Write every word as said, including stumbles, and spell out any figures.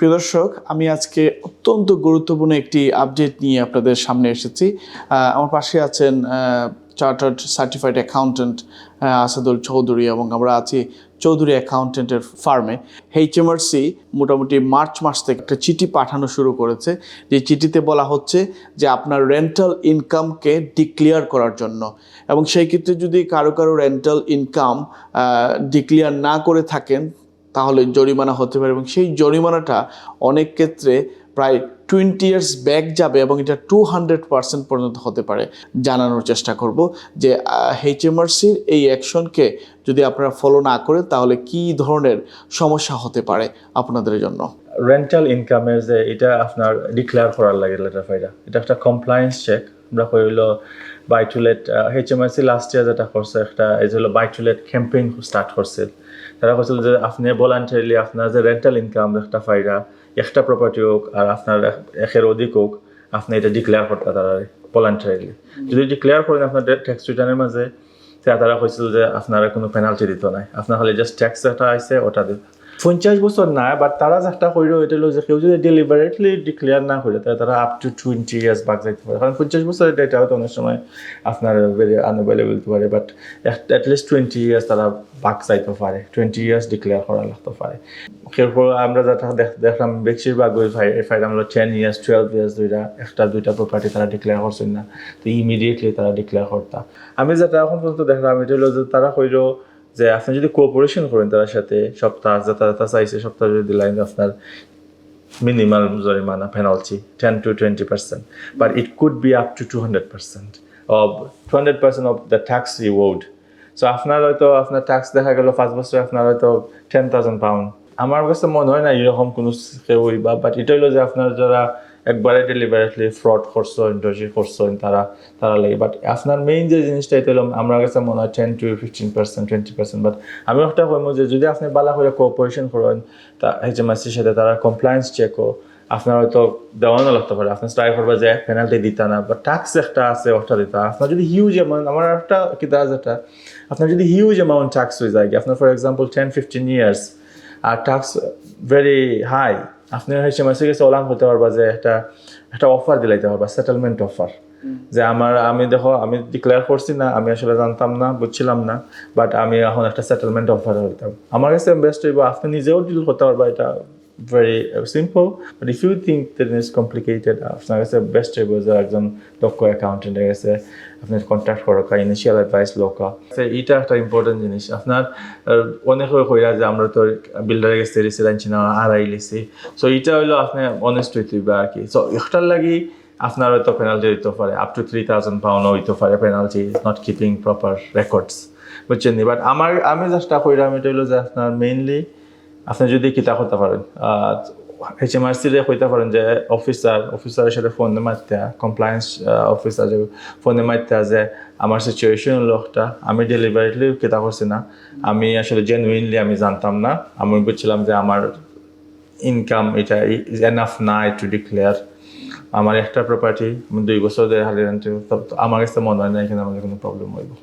প্রিয় দর্শক, আমি আজকে অত্যন্ত গুরুত্বপূর্ণ একটি আপডেট নিয়ে আপনাদের সামনে এসেছি। আহ, আমার পাশে আছেন চার্টার্ড সার্টিফাইড অ্যাকাউন্টেন্ট আসাদুল চৌধুরী, এবং আমরা আছি চৌধুরী অ্যাকাউন্টেন্টের ফার্মে। এইচএমআরসি মোটামুটি মার্চ মাস থেকে একটা চিঠি পাঠানো শুরু করেছে, যে চিঠিতে বলা হচ্ছে যে আপনার রেন্টাল ইনকামকে ডিক্লেয়ার করার জন্য, এবং সেই ক্ষেত্রে যদি কারো কারো রেন্টাল ইনকাম ডিক্লেয়ার না করে থাকেন, তাহলে জরিমানা হতে পারে, এবং সেই জরিমানাটা অনেক ক্ষেত্রে প্রায় টোয়েন্টি ইয়ার্স ব্যাক যাবে, এবং এটা টু হান্ড্রেড পার্সেন্ট পর্যন্ত হতে পারে। জানানোর চেষ্টা করব যে এইচএমআরসির এই অ্যাকশনকে যদি আপনারা ফলো না করেন, তাহলে কি ধরনের সমস্যা হতে পারে আপনাদের জন্য। রেন্টাল ইনকামের যে এটা আপনার ডিক্লেয়ার করার লাগে লেটার পাইরা, এটা একটা কমপ্লায়েন্স চেক। আমরা কই হইলো by too late, HMRC last year যেটা করছে, একটা এই যে হলো by too late campaign start করছিল। তারা কইছিল যে আপনি ভলান্টারিলি আপনার যে রেন্টাল ইনকাম একটা পাইরা, একটা প্রপার্টি হোক আর আপনার এক- একের অধিক হোক, আপনি এটা ডিক্লেয়ার করতে তারা ভলান্টারিলি। যদি ডিক্লেয়ার করেন আপনার ট্যাক্স রিটার্নের মাঝে, তে তারা কইছিল যে আপনারা কোনো পেনাল্টি দিত নাই, আপনার খালি জাস্ট ট্যাক্স একটা আইছে ওটা দিত। পঞ্চাশ বছর না, বাট তারা যেটা কইরো এটা হলো যে কেউ যদি ডেলিবারেটলি ডিক্লেয়ার না করে, তাহলে তারা আপ টু টোয়েন্টি ইয়ার্স বাক যাইতে পারে, কারণ পঞ্চাশ বছরের ডেটা হয়তো অনেক সময় আপনার ভেরি আনঅ্যাভেলেবল হতে পারে, বাট অ্যাটলিস্ট টোয়েন্টি ইয়ার্স তারা বাক যাইতে পারে, টোয়েন্টি ইয়ার্স ডিক্লেয়ার করা লাগতে পারে। এরপর আমরা যেটা দেখ- দেখলাম বেশিরভাগ ওই ফাই- ফাইল আমরা টেন ইয়ার্স, টুয়েলভ ইয়ার্স ধরে একটা দুইটা প্রপার্টি তারা ডিক্লেয়ার করছেন না, তো ইমিডিয়েটলি তারা ডিক্লেয়ার করতা। আমি যেটা এখন পর্যন্ত দেখলাম এটা হলো যে তারা কইরো যে আপনি যদি কোঅপারেশন করেন তার সাথে, সপ্তাহ যেটা যেটা চাইছে সপ্তাহ যদি দিলেন, আপনার মিনিমাল জরিমানা, penalty ten to twenty percent, but it could be up to two hundred percent of two hundred percent of the tax reward. So আপনার হয়তো আপনার ট্যাক্স দেখা গেল পাঁচ বছরে আপনার হয়তো টেন থাউজেন্ড পাউন্ড। আমার কাছে মনে হয় না এরকম কোনো কেউই বা, বাট এটা হলো যে আপনার যারা একবারে ডেলিবারেটলি ফ্রড করছেন, ডজি করছেন, তারা তারা লাগে। বাট আপনার মেইন যে জিনিসটা এটা হলো আমার কাছে মনে হয় ten two fifteen percent, twenty percent. But আমি একটা কইমু যে যদি আপনি ভালো করে কোঅপারেশন করেন তা এইচএমআরসির সাথে, তারা কমপ্লায়েন্স চেকও আপনার হয়তো দেওয়ানো লাগতে পারে, আপনি ট্রাই করবা যে পেনাল্টি দিতা না, বাট ট্যাক্স একটা আছে ওটা দিতা। আপনার যদি হিউজ অ্যামাউন্ট, আমার একটা কিতা আছে একটা, আপনার যদি হিউজ অ্যামাউন্ট ট্যাক্স হয়ে যায়, আপনার for example ten fifteen years আর ট্যাক্স ভেরি হাই, আপনি এইচএমআরসির কাছে ওলান করতে পারবা যে একটা একটা অফার দিলাইতে পারবা, সেটেলমেন্ট অফার, যে আমার আমি দেখো আমি ডিক্লেয়ার করছি না, আমি আসলে জানতাম না, বুঝছিলাম না, বাট আমি এখন একটা সেটেলমেন্ট অফার হইতাম। আমার কাছে বেস্ট হইব আপনি নিজেও ডিল করতে পারবা, এটা very simple. But if you think that is complicated, আপনার কাছে বেস্ট হইব যে একজন দক্ষ অ্যাকাউন্টেন্টের কাছে আপনি কন্ট্যাক্ট করো, ইনিশিয়াল অ্যাডভাইস লোকা। এটা একটা ইম্পর্টেন্ট জিনিস। আপনার আহ, অনেকে কইরা যে আমরা তো বিল্ডারের কাছে রিসিট আনছি না, আড়াই লিছি। সো এটা হইলো আপনি অনেস্ট হইতে হইবে আর কি। সো একটার লাগি আপনার হয়তো পেনাল্টি হইতে পারে, up to three thousand pound হইতে পারে penalty, not keeping proper records, বুঝছেন নি? বাট আমার আমি যেটা কইরাম এটা হইলো যে আপনার মেইনলি আপনি যদি কিতা করতে পারেন, এইচএমআরসি রে কইতে পারেন যে অফিসার অফিসারের সাথে ফোনে মারতে, কমপ্লায়েন্স অফিসার যে ফোনে মারতে যে আমার সিচুয়েশন হলো একটা, আমি ডেলিবারেটলি কিতা করছি না, আমি আসলে জেনুইনলি আমি জানতাম না, আমি বুঝছিলাম যে আমার ইনকাম এটা ইজ এনাফ না টু ডিক্লেয়ার। আমার একটা প্রপার্টি আমি দুই বছর ধরে হালি রেন্টে, আমার কাছে মনে হয় না এখানে আমাদের কোনো প্রবলেম হইব।